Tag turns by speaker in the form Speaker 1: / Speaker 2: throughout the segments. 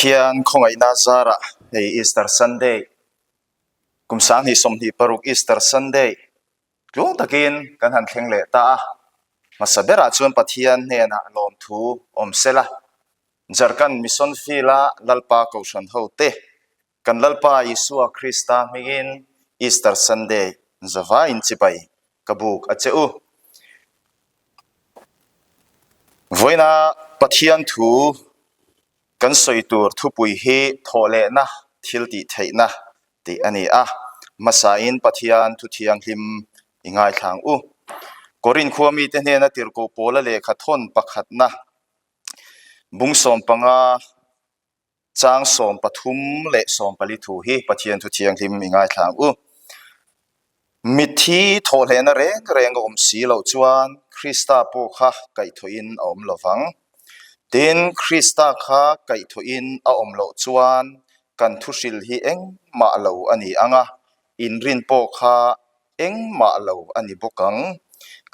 Speaker 1: Pathian khawngaihna zarah hei Easter Sunday kum 2026 Easter Sunday tluang takin kan han thleng leh ta a. Hmasa berah chuan Pathian hnenah lawmthu awm sela Jharkhand Mission Field-a Lalpa Kohhran hote Kan Lalpa Isua Krista hmingin Easter Sunday zavaiin chibai ka buk a che u. Vawiina Pathian thu kan sawi tur thupui hi thawhlehna thil tih theihna tih a ni a. Hmasain Pathian thu thianghlim i ngaithlang u. Korin khua mite hnena tirhkoh pawla lehkha thawn pakhatna bung 15 Chang 13 leh 14 thu hi Pathian thu thianghlim i ngaithla ang u. Mitthi thawhlehna reng reng a awm si loh chuan Krista pawh kha kaihthawhin a awm lo vang. Tin, Krista kha kaihthawhin a awm loh chuan kan thuhril hi engmah lo a ni ang a, inrin pawh kha engmah lo a ni bawk ang.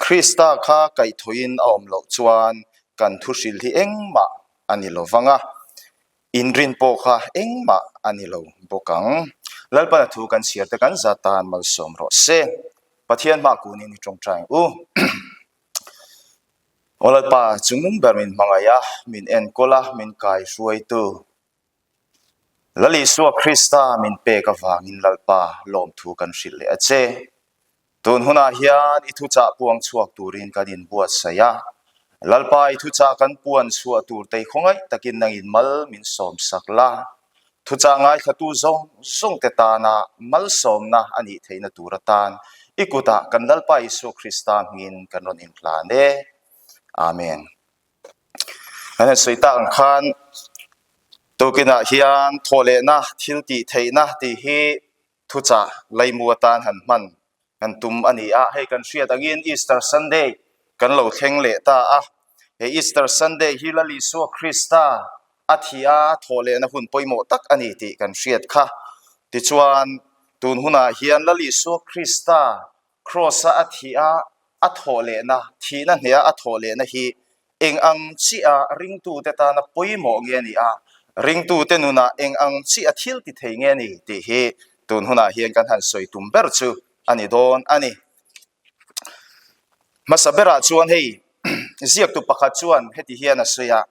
Speaker 1: Krista kha kaihthawhin a awm loh chuan kan thuhril hi engmah a ni lo vang a, inrin pawh kha engmah a ni lo bawk ang. Lalpana thu kan chhiar te kan za tan malsawm rawh se. Pathian hma kunin i tawngtai ang u. Aw Lalpa, chungnung ber min hmangaih a, min enkawl a, min kaihruaitu. Lal Isua Krista min pek avangin Lalpa lawmthu kan hrilh leh a che. Tun hunah hian i thuchah puang chhuak turin kan inbuatsaih a, Lalpa i thuchah kan puan chhuah tur tei khawngaih takin nangin mal min sawmsak la. Thuchah ngaithlatu zawng zawngte tana malsawmna a nih theihna tur atan i kutah kan Lalpa Isua Krista hmingin kan rawn inhlan e. Amen. Kan han sawi tak ang khan tukinah hian thawhlehna thil tih theihna tih hi thuchah laimu atan han hman kan tum a ni a. Hei kan hriat angin Easter Sunday kan lo thleng leh ta a. He Easter Sunday hi Lal Isua Krista a thih a thawhlehna hun pawimawh tak a ni tih kan hriat kha. Tichuan tun hunah hian Lal Isua Krista Kraws-a a thih a, a thawh lehna, thihna hneha a thawh lehna hi eng ang chiah ringtute tana pawimawh nge a ni a, ringtute nunah eng ang chiah thil ti thei nge a ni tih hi tun hunah hian kan han sawi tum ber chu a ni dawn a ni. Hmasa berah chuan hei ziaktu pakhat chuan heti hian a sawi a,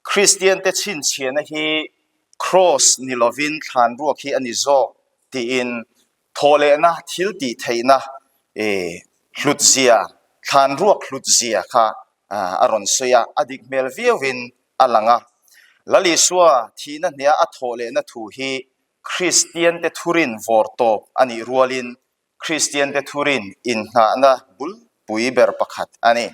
Speaker 1: Kristiante chhinchhiahna hi Kraws ni lovin thlan ruak hi a ni zawk tiin Thawhlehna thil tih theihna hlutzia, thlan ruak hlutzia kha a rawn sawi a, a dik hmel viauin a lang a. Lal Isua thihna hneha a thawhlehna thu hi Kristiante thurin vawr tawp a nih rualin Kristiante thurin innghahna bulpui ber pakhat a ni.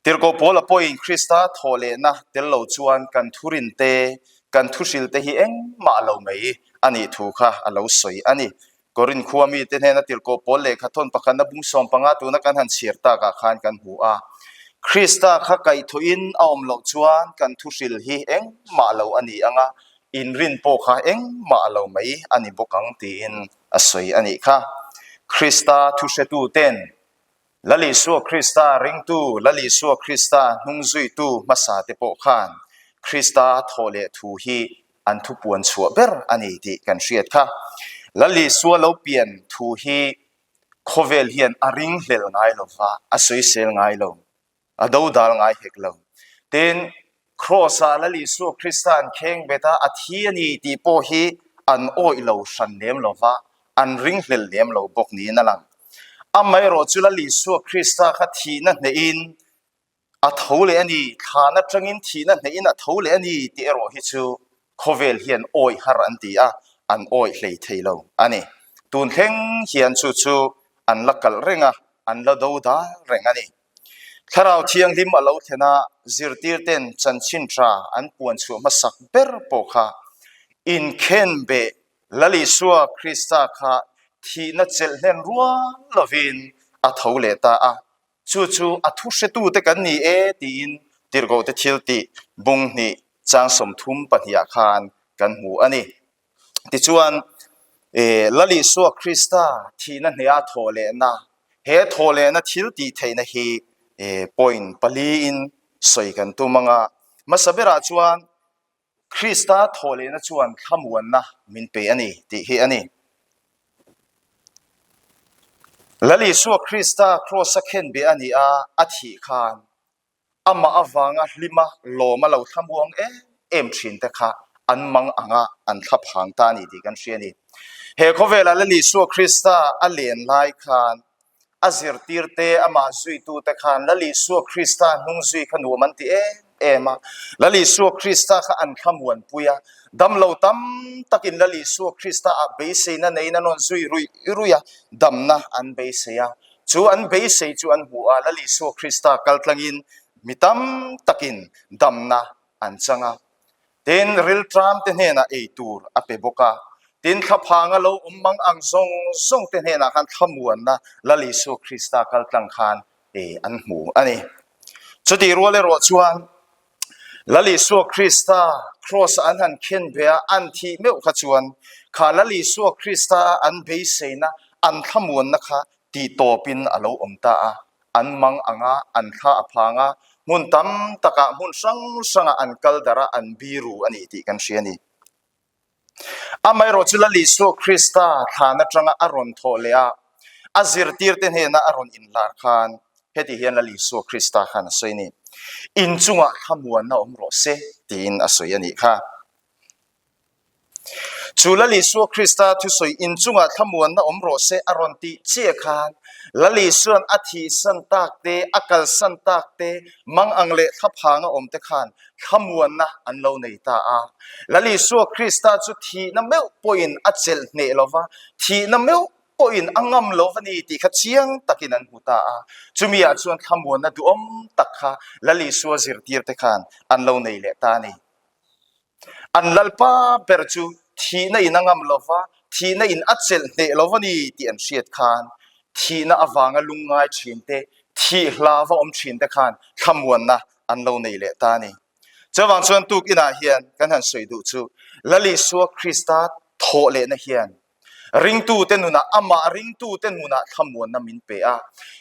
Speaker 1: Tirhkoh Paula pawhin Krista thawhlehna tel lo chuan kan thurin te, kan thuhril te hi engmah lo mai a nih thu kha a lo sawi a ni. Korinth khua mite hnena Tirhkoh Paul lehkha thawn pakhatna bung 15 tuna kan han chhiar takah khan kan hmu a. Krista kha kaihthawhin a awm loh chuan kan thuhril hi engmah lo a ni ang a, inrin pawh kha engmah lo mai a ni bawk ang tiin a sawi a nih kha. Krista thuhretuten Lal Isua Krista ringtu, Lal Isua Krista hnungzuitu hmasa te pawh khan Krista thawh leh thu hi an thupuan chhuah ber a ni tih kan hriat kha. Lal Isua lo pian thu hi khawvel hian a ringhlel ngai lo va, a sawisel ngai lo. A dodal ngai hek lo. Tin, Kraws-ah Lal Isua Krista an kheng bet a, a thi a ni tih pawh hi an awih lo hran lem lo va, an ringhlel lem lo bawk niin a lang. Amaherawh chu Lal Isua Krista kha thihna hnehin a tho leh a ni, thlan atangin thihna hnehin a tho leh a ni tih erawh hi chu khawvel hian awih har an ti a, an awih hlei thei lo a ni. Tun thleng hian chu chu an la kalh reng a, an la dodal reng a ni. Thlarau Thianghlim a lo thlen a, zirtirten chanchin tha an puan chhuah hmasak ber pawh kha inkhenbeh Lal Isua Krista kha thihna chelh hlen rual lovin a tho leh ta a, chu chu a thu hretute kan ni e tiin Tirhkohte thiltih bung hnih chang 32 ah khan kan hmu a ni. Tichuan, Lal Isua Krista thihna hneha thawh lehna, he thawh lehna thil tih theihna hi point paliin sawi kan tum ang a. Hmasa berah chuan. Krista thawhlehna chuan thlamuanna min pe a ni tih hi a ni. Lal Isua Krista Kraws-a khenbeh a ni a, a thih khan amah avanga hlima lawma lo thlamuang em em thin te kha an mang anga an thlaphang ta a ni tih kan hria a ni. He khawvelah Lal Isua Krista a len lai khan a zirtirte amah zuitute khan Lal Isua Krista hnung zui kha nuam an ti em em a. Lal Isua Krista kha an thlamuanpui a, damlo tam takin Lal Isua Krista ah beiseina neiin an rawn zui ruih ruih a, damna an beisei a. Chu an beisei chu an hmu a, Lal Isua Krista kaltlangin mi tam takin damna an chang a. Tin, rilṭamte hnenah ei tur a pe bawk a. Tin, thlaphanga lo awm mang ang zawng zawngte hnenah khan thlamuanna Lal Isua Krista kaltlang khan ei an hmu a ni. Chutih rual erawh chuan Lal Isua Krista Kraws-a an han khen ve a, an thih meuh kha chuan kha Lal Isua Krista an beiseina, an thlamuanna kha tih tawpin a lo awm ta a. An mang ang a, an thla a phang a, hmun tam takah hmun hrang hrangah an kal darh a, an biru a ni tih kan hria a ni. Amaherawhchu Lal Isua Krista thlan atanga a rawn thawh leh a, a zirtirte hnena a rawn inlar khan heti hian Lal Isua Krista khan a sawi a ni, In chungah thlamuanna awm rawh se tiin a sawi a nih kha. Chu Lal Isua Krista thusawi in chungah thlamuanna awm rawh se a rawn tih chiah khan Lal Isua'n a thihsan tak te, a kalsan tak te, mang ang leh thlaphanga awm te khan thlamuanna an lo nei ta a. Lal Isua Krista chu thihna meuh pawhin a chelh hneh lo va, thihna meuh pawhin a ngam lo va ni tih kha chiang takin an hmu ta a. Chumi ah chuan thlamuanna duhawm tak kha Lal Isua zirtirte khan an lo nei leh ta a ni. An Lalpa ber chu thihna in a ngam lo va, thihna in a chelh hneh lo va ni tih an hriat khan thihna avanga lungngai thin te, thih hlava awm thin te khan thlamuanna an lo nei leh ta a ni. Chuvang chuan tukinah hian kan han sawi duh chu Lal Isua Krista thawh lehna hian Ringtute nunah, amah ringtute nunah thlamuanna min pe a.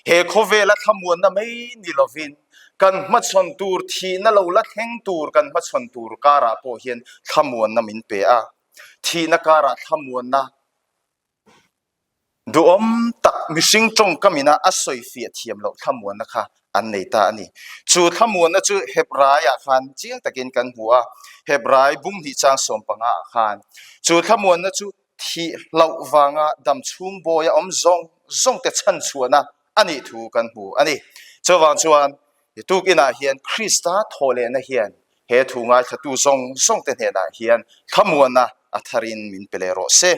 Speaker 1: He khawvela thlamuanna mai ni lovin kan hmachhawn tur, thihna lo la thleng tur kan hmachhawn tur karah pawh hian thlamuanna min pe a. Thihna karah thlamuanna duhawm tak mihring tawngkam ina a sawifiah thiam loh thlamuanna kha an nei ta a ni. Chu thlamuanna chu Hebraiah khan chiang takin kan hmu a, Hebrai bunghnih chang 15 ah khan chu thlamuanna chu thih hlauh vanga dam chhung bawia awm zawng zawng te chhan chhuahna a nih thu kan hmu a ni. Chuvang chuan tukinah hian Krista thawhlehna hian he thu ngaithlatu zawng zawng te hnenah hian thlamuanna a tharin min pe leh rawh se.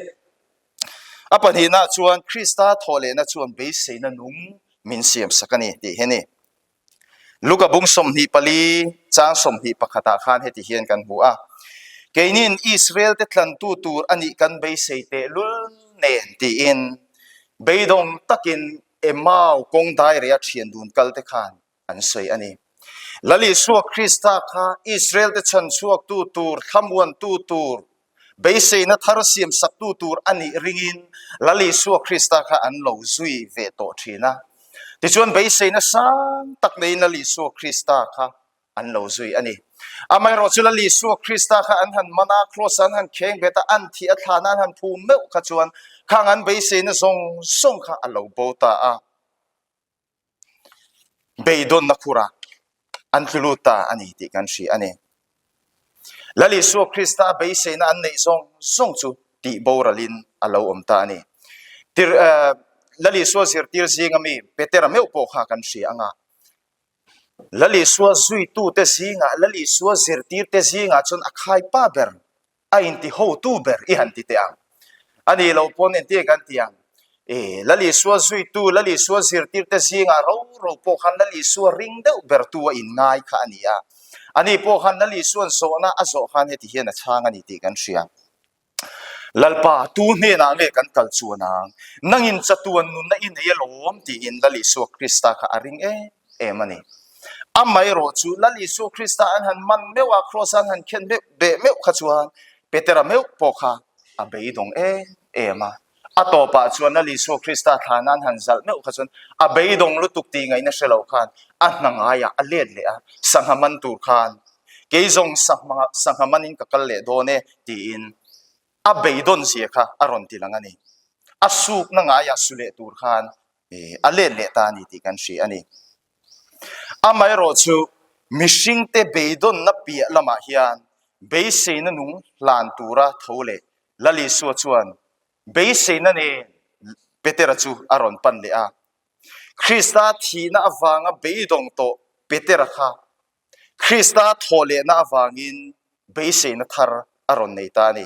Speaker 1: A pahnihna chuan Krista thawhlehna chuan beiseina nung min siam sak a ni tih hi a ni. Luka bung 24 chang 21 ah khan heti hian kan hmu a, Keinin Israel te tlantu tur a nih kan beisei tehlul nen tiin beidawng takin Emau kawng daireia thian dun kal te khan an sawi a ni. Lal Isua Krista kha Israel-te chhanchhuaktu tur, thlamuantu tur, beiseina thar siamsaktu tur a nih ringin Lal Isua Krista kha an lo zui ve tawh thin a. Tichuan beiseina sang tak neiin Lal Isua Krista kha an lo zui a ni. Amaherawhchu Lal Isua Krista kha an han man a, kraws an han kheng bet a, an thih a thlana an han phum meuh kha chuan khang an beiseina zawng zawng kha a lo bo ta a. Beidawnna khurah an tlu lut ta a ni tih kan hria a ni. Lal Isua Krista a beiseina an neih zawng zawng chu tih boralin a lo awm ta a ni. Tir Lal Isua zirtir zinga mi Petera meuh pawh kha kan hria ang a. Lal Isua zuitute zingah, Lal Isua zirtirte zingah chuan a khaipa ber a inti hotu ber i han ti teh ang. A nih loh pawn entir kan ti ang. E, Lal Isua zuitu, Lal Isua zirtirte zingah ro ro pawh khan Lal Isua ring deuh bertu a inngai kha a ni a. Ani pawh khan Lal Isua'n zawhna a zawh khan heti hian a chhang a ni tih kan hria. Lalpa, tu hnenah nge kan kal chuan ang? Nangin chatuan nunna i nei alawm tiin Lal Isua Krista kha a ring em em a ni. Amaherawh chu Lal Isua Krista an han man meuh a, kraws an han khen meuh beh meuh kha chuan Petera meuh pawh kha a beidawng em em a. A tawpah chuan Lal Isua Krista thlana an han zalh meuh kha chuan a beidawng lutuk tih ngaihna hre lo khan a hna ngaiah a let leh a, sangha man tur khan. Kei zawng sangha manin ka kal leh dawn e, tiin a beidawn zia kha a rawn ti lang a ni. A sukna ngaiah su leh tur khan a let leh ta a ni tih kan hria a ni. Amaherawh chu mihringte beidawnna piah lamah hian beiseina nung hlan tura tho leh Lal Isua chuan beiseina nen Petera chu a rawn pan leh a. Krista thihna avanga beidawng tawh Petera kha Krista thawh lehna avangin beiseina thar a rawn nei ta a ni.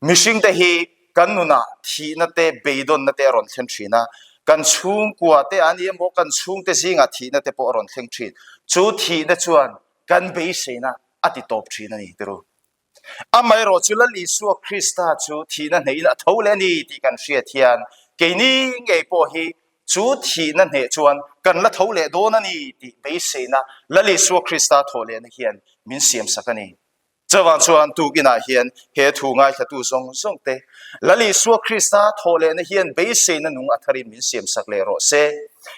Speaker 1: Mihringte hi kan nunah thihna te, beidawnna te a rawn thleng thin a, kan chhungkua te a ni emaw, kan chhungte zingah thihna te pawh a rawn thleng thin. Chu thihna chuan kan beiseina a ti tawp thin a ni tiru. Amaherawh chu Lal Isua Krista chu thihna hnehin a tho leh a ni tih kan hriat hian keini ngei pawh hi chu thihna hneh chuan kan la tho leh dawn a ni tih beiseina Lal Isua Krista thawh lehna hian min siamsak a ni. Chuvang chuan tukinah hian he thu ngaithlatu zawng zawng te Lal Isua Krista thawh lehna hian beiseina nung a tharin min siamsak leh rawh se.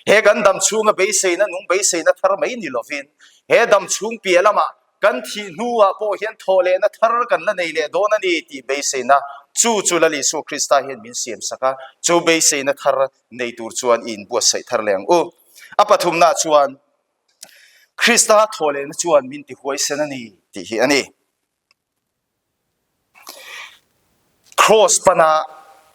Speaker 1: He kan dam chhunga beiseina nung beiseina thar mai ni lovin he dam chhung piah lamah kan thih hnuah pawh hian thawh lehna thar kan la nei leh dawn a ni tih beiseina chu chu Lal Isua Krista hian min siamsak a, chu beiseina thar nei tur chuan i inbuatsaih thar leh ang u. A pathumnaah chuan Krista thawh lehna chuan min ti huaisen a ni tih hi a ni. Kraws pana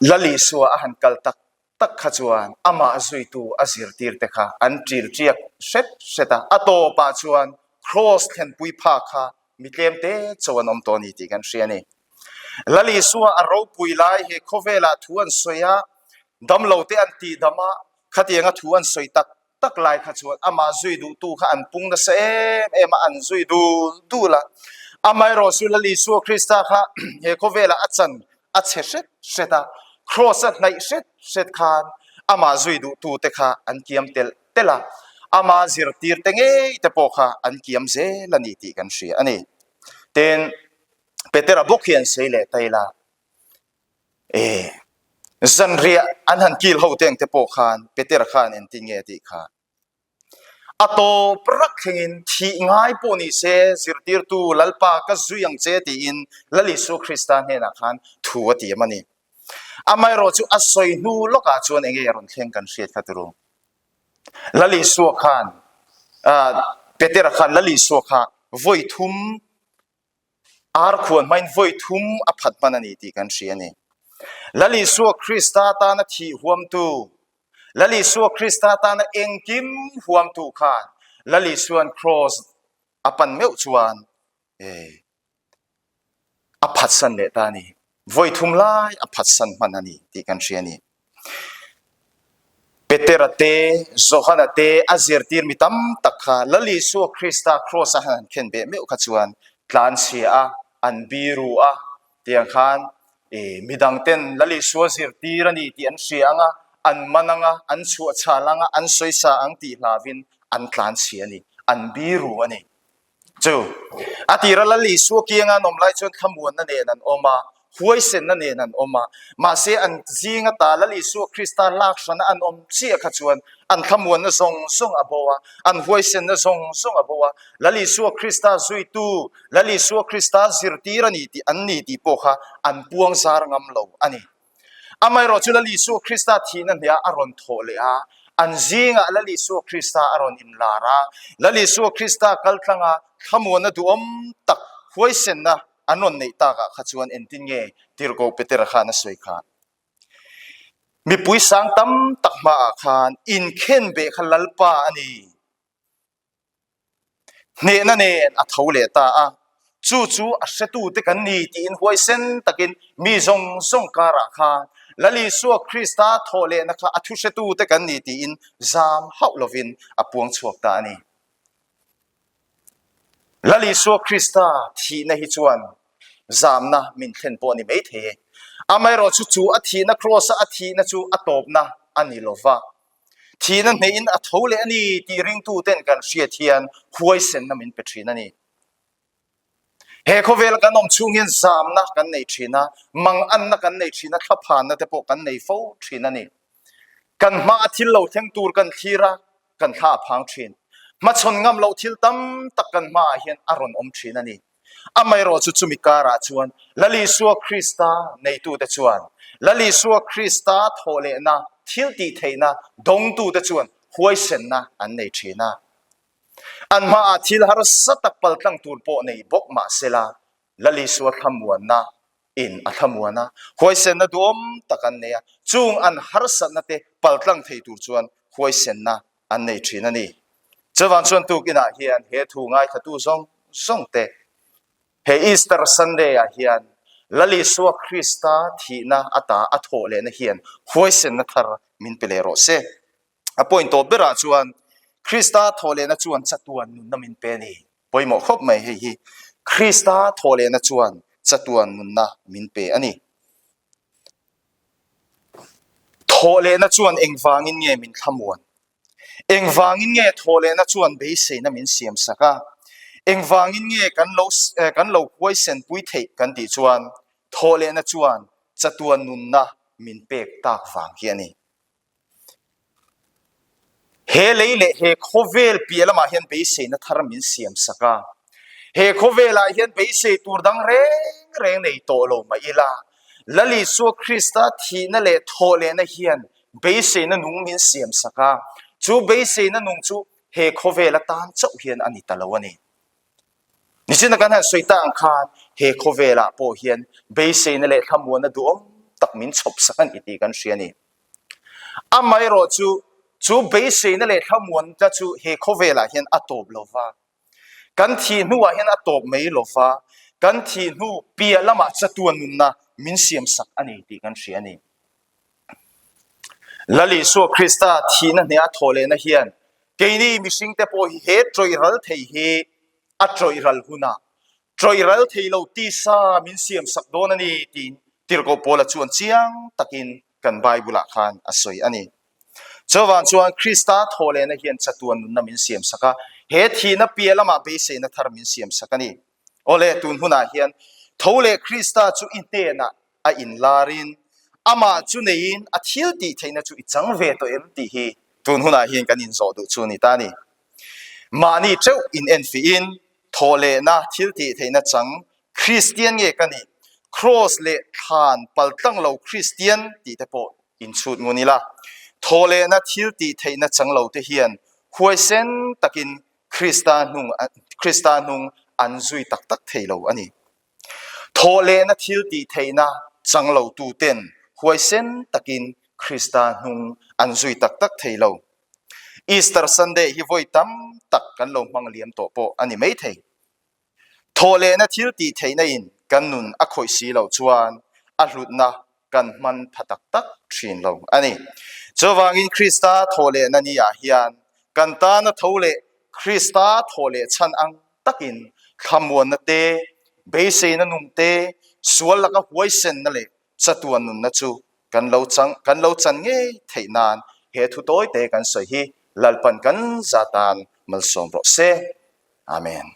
Speaker 1: Lal Isua a han kal tak tak kha chuan amah zuitu a zirtirte kha an ṭil ṭiak hret hret a, a tawpah chuan Kraws thlenpui phak kha mi tlemte cho an awm tawh a ni tih kan hria a ni. Lal Isua a ropui lai he khawvelah thu an sawi a, damlote an tihdam a, khatianga thu an sawi tak tak lai kha chuan amah zui duhtu kha an pung nasa em em a, an zui dul dul a. Amaherawh chu Lal Isua Krista kha he khawvelah a chan a chhe hret hret a, Kraws a hnaih hret hret khan amah zui duhtute kha an kiam telh telh a, ama zirtirte ngei te pawh kha an kiam zel a ni tih kan hria a ni. Tin, Petera bawk hi an sawi leh ta ila, E, zanriah an han kil ho teng te pawh khan Petera khan engtin nge a tih kha? A tawp rak thlengin thih ngai pawh ni se zirtirtu Lalpa ka zui ang che tiin Lal Isua Krista hnenah khan thu a tiam a ni. Amaherawh chu a sawi hnu lawkah chuan enge a rawn thleng kan hriat kha turu. Lal Isua khan, Petera khan Lal Isua kha vawi thum Ar khuan hmain vawi thum a phat hman a ni tih kan hria a ni. Lal Isua Krista tana thih huamtu, Lal Isua Krista tana engkim huamtu khan Lal Isua'n kraws a pan meuh chuan a phatsan leh ta a ni. Vawi thum lai a phatsan hman a ni tih kan hria a ni. Petera te, Johana te a zirtir mi tam tak kha Lal Isua Krista kraws a han khen beh meuh kha chuan tlanchhia a, an biru a, tiang khan midang ten Lal Isua zirtir a ni tih an hria ang a, an man ang a, an chhuahchhal ang a, an sawisa ang tih hlavin an tlanchhia a ni, an biru a ni. Chu a tira Lal Isua kianga an awm lai chuan thlamuanna nen an awm a, huaisenna nen an awm a. Mahse an zing ata Lal Isua Krista lak hrana an awm chiah kha chuan an thlamuanna zawng zawng a bo a, an huaisenna zawng zawng a bo a. Lal Isua Krista zuitu, Lal Isua Krista zirtir a ni tih an ni tih pawh kha an puang zar ngam lo a ni. Amaherawh chu Lal Isua Krista thihna hniah a rawn thawh leh a, an zingah Lal Isua Krista a rawn inlar a. Lal Isua Krista kaltlanga thlamuanna duhawm tak huaisenna an rawn neih takah kha chuan engtin nge Tirhkoh Petera khan a sawi kha? Mipui sang tam tak hmaah khan inkhenbeh kha Lalpa a ni. Hnehna nen a tho leh ta a, chu chu a hretute kan ni tiin huaisen takin mi zawng zawng karah khan Lal Isua Krista thawh lehna kha a thu hretute kan ni tiin zam hauh lovin a puang chhuak ta a ni. Lal Isua Krista thihna hi chuan zamna min thlen pawh a ni maithei e. Amaherawhchu chu a thihna kraws-a a thihna chu a tawpna a ni lova. Thihna hnehin a tho leh a ni tih ringtuten kan hriat hian huaisenna min pe thin a ni. He khawvela kan awm chhung hian zamna kan nei thin a, manganna kan nei thin a, thlaphanna te pawh kan nei fo thin a ni. Kan hmaa thil lo thleng tur kan thlir a, kan thla a phang thin. Hmachhawn ngam loh thil tam tak kan hmaah hian a rawn awm thin a ni. Amaherawh chu chumi karah chuan Lal Isua Krista neitute chuan Lal Isua Krista thawhlehna thil tih theihna dawngtute chuan huaisenna an nei thin a. An hmaah thil harsa tak paltlang tur pawh nei bawk mah sela Lal Isua thlamuanna in a thlamuan a, huaisenna duhawm tak an nei a, chung an harsatna te paltlang thei tur chuan huaisenna an nei thin a ni. Chuvang chuan tukinah hian he thu ngaithlatu zawng zawng te he Easter Sunday ah hian Lal Isua Krista thihna ata a thawh lehna hian huaisenna thar min pe leh rawh se. A point tawp berah chuan Krista thawh lehna chuan chatuan nunna min pe a ni. Pawimawh khawp mai hei hi. Krista thawh lehna chuan chatuan nunna min pe a ni. Thawh lehna chuan engvangin nge min thlamuan? Engvangin nge thawh lehna chuan beiseina min siam sak a? Engvangin nge kan lo kan lo huaisen pui theih kan tih chuan thawh lehna chuan chatuan nunna min pek tak vang hi a ni. He lei leh he khawvel piah lamah hian beiseina thar min siam sak a. He khawvelah hian beisei tur dang reng reng nei tawh lo mah ila, Lal Isua Krista thihna leh thawh lehna hian beiseina nung min siam sak a. Chu beiseina nung chu he khawvel atan chauh hian a ni ta lo a ni. Nichina kan han sawi ta ang khan he khawvelah pawh hian beiseina leh thlamuanna duhawm tak min chhawp sak a ni tih kan hria a ni. Amaherawh chu, chu beiseina leh thlamuanna chu he khawvelah hian a tawp lo va. Kan thih hnuah hian a tawp mai lo va, kan thih hnu piah lamah chatuan nunna min siam sak a ni tih kan hria a ni. Lal Isua Krista thihna hneha thawh lehna hian keini mihringte pawh hi he tawih ral thei hi a tawih ral hunah tawih ral thei lo tisa min siam sak dawn a ni tiin Tirhkoh Paula chuan chiang takin kan Bible-ah khan a sawi a ni. Chuvang chuan Krista thawh lehna hian chatuan nunna min siam sak a, he thihna piah lamah beiseina thar min siam sak a ni. Awle, tun hunah hian tho leh Krista chu i hnenah a inlarin amah chu neiin a thil tih theihna chu i chang ve tawh em tih hi tun hunah hian kan inzawh duh chu a ni ta a ni. Mahni teuh in enfihin thawh lehna thil tih theihna chang Kristian nge ka nih? Kraws leh thlan paltlang lo Kristian tih te pawh inchhut ngun ila. Thawh lehna thil tih theihna chang lo te hian huaisen takin Krista hnung Krista hnung an zui tak tak thei lo a ni. Thawh lehna thil tih theihna chang lo tu ten huaisen takin Krista hnung an zui tak tak thei lo. Easter Sunday hi vawi tam tak kan lo hmang liam tawh pawh a ni mai thei. Thawh lehna thil tih theihna in kan nun a khawih si loh chuan a hlutna kan hman pha tak tak thin lo a ni. Chuvangin Krista thawh lehna ni ah hian kan tana tho leh Krista thawh leh chhan ang takin thlamuanna te, beiseina nung te, sual laka huaisenna leh chatuan nunna chu kan lo chang kan lo chan ngei theih nan he thu tawi te kan sawi hi Lalpan kan za tan malsawm rawh se. Amen.